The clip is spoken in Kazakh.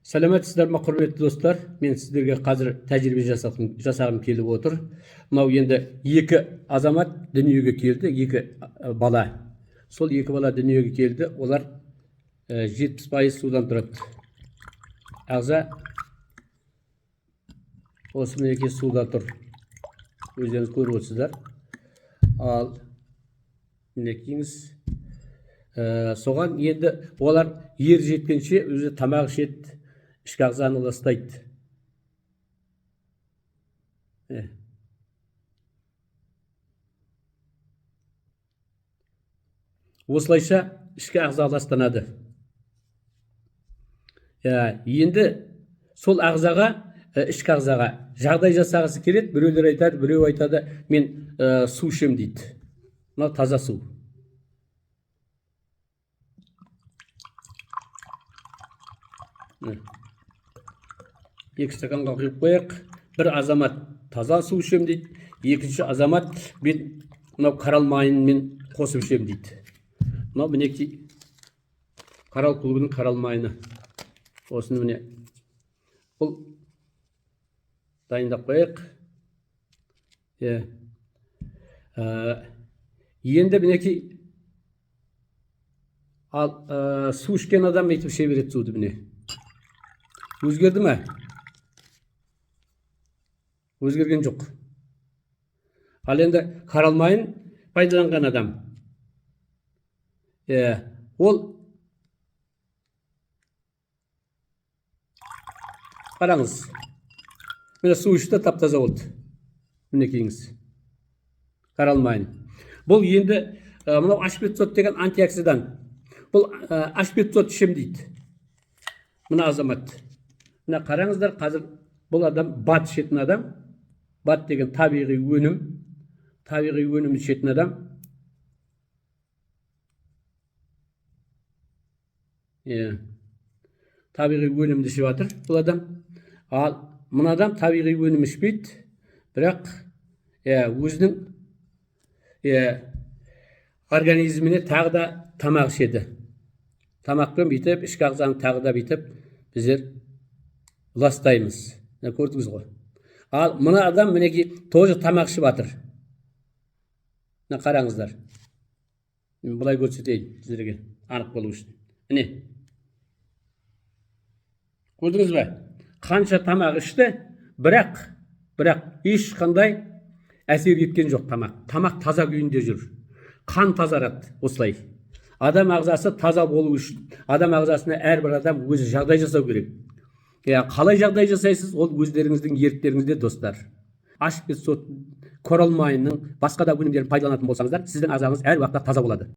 Сәлеметсіздер ме, құрметті достар? Мен сіздерге қазір тәжірибе жасағым келіп отыр. Мынау енді екі азамат дүниеге келді, екі бала. Сол екі бала дүниеге келді, олар 70% судан тұрады. Ағза осы мінекей суда тұр. Өздеріңіз көріп отырсыздар. Ал мінекейіңіз, соған енді олар ер жеткенше өзі тамақ ішеді, ішкі ағзаны ластайды. Осылайша ішкі ағза ластанады. Енді сол ағзаға, ішкі ағзаға жағдай жасағысы келеді. Біреулер айтады, біреу айтады, мен су ішемін дейді. Мынау таза су. Екі стаканға құйып қояйық. Бір азамат таза су ішемін дейді, екінші азамат мен мынау коралл майынмен қосып ішемін дейді. Мынау мінекей Коралл клубының коралл майыны. Осыны міне бұл дайындап қояйық. Енді мінекей ал, су ішкен адам бүйтіп іше береді суды. Міне, өзгерді ме? Өзгерген жоқ. Ал енді коралл майын пайдаланған адам, ол қараңыз, міне су ішті, тап таза болды. Мінекейіңіз коралл майын. Бұл енді мынау H500 деген антиоксидант. Бұл H500 ішемін дейді мына азамат. Мына қараңыздар, қазір бұл адам БАД ішетін адам. БАД деген табиғи өнім, табиғи өнім ішетін адам. Табиғи өнімді ішіп жатыр бұл адам. Ал мына адам табиғи өнім ішпейді, бірақ өзінің организміне тағы да тамақ ішеді. Тамақпен бүйтіп ішкі ағзаны тағы да бүйтіп біздер ластаймыз. Мына көрдіңіз ғой. Ал мына адам мінекей тоже тамақ ішіп жатыр. Мына қараңыздар, мен былай көрсетейін сіздерге анық болу үшін. Міне, көрдіңіз бе, қанша тамақ ішті, бірақ ешқандай әсер еткен жоқ тамақ. Тамақ таза күйінде жүр. Қан тазарады осылай. Адам ағзасы таза болу үшін адам ағзасына әрбір адам өзі жағдай жасау керек. Қалай жағдай жасайсыз, ол өздеріңіздің еріктеріңізде, достар. H500 коралл майының басқа да өнімдерін пайдаланатын болсаңыздар, сіздің ағзаңыз әр уақытта таза болады.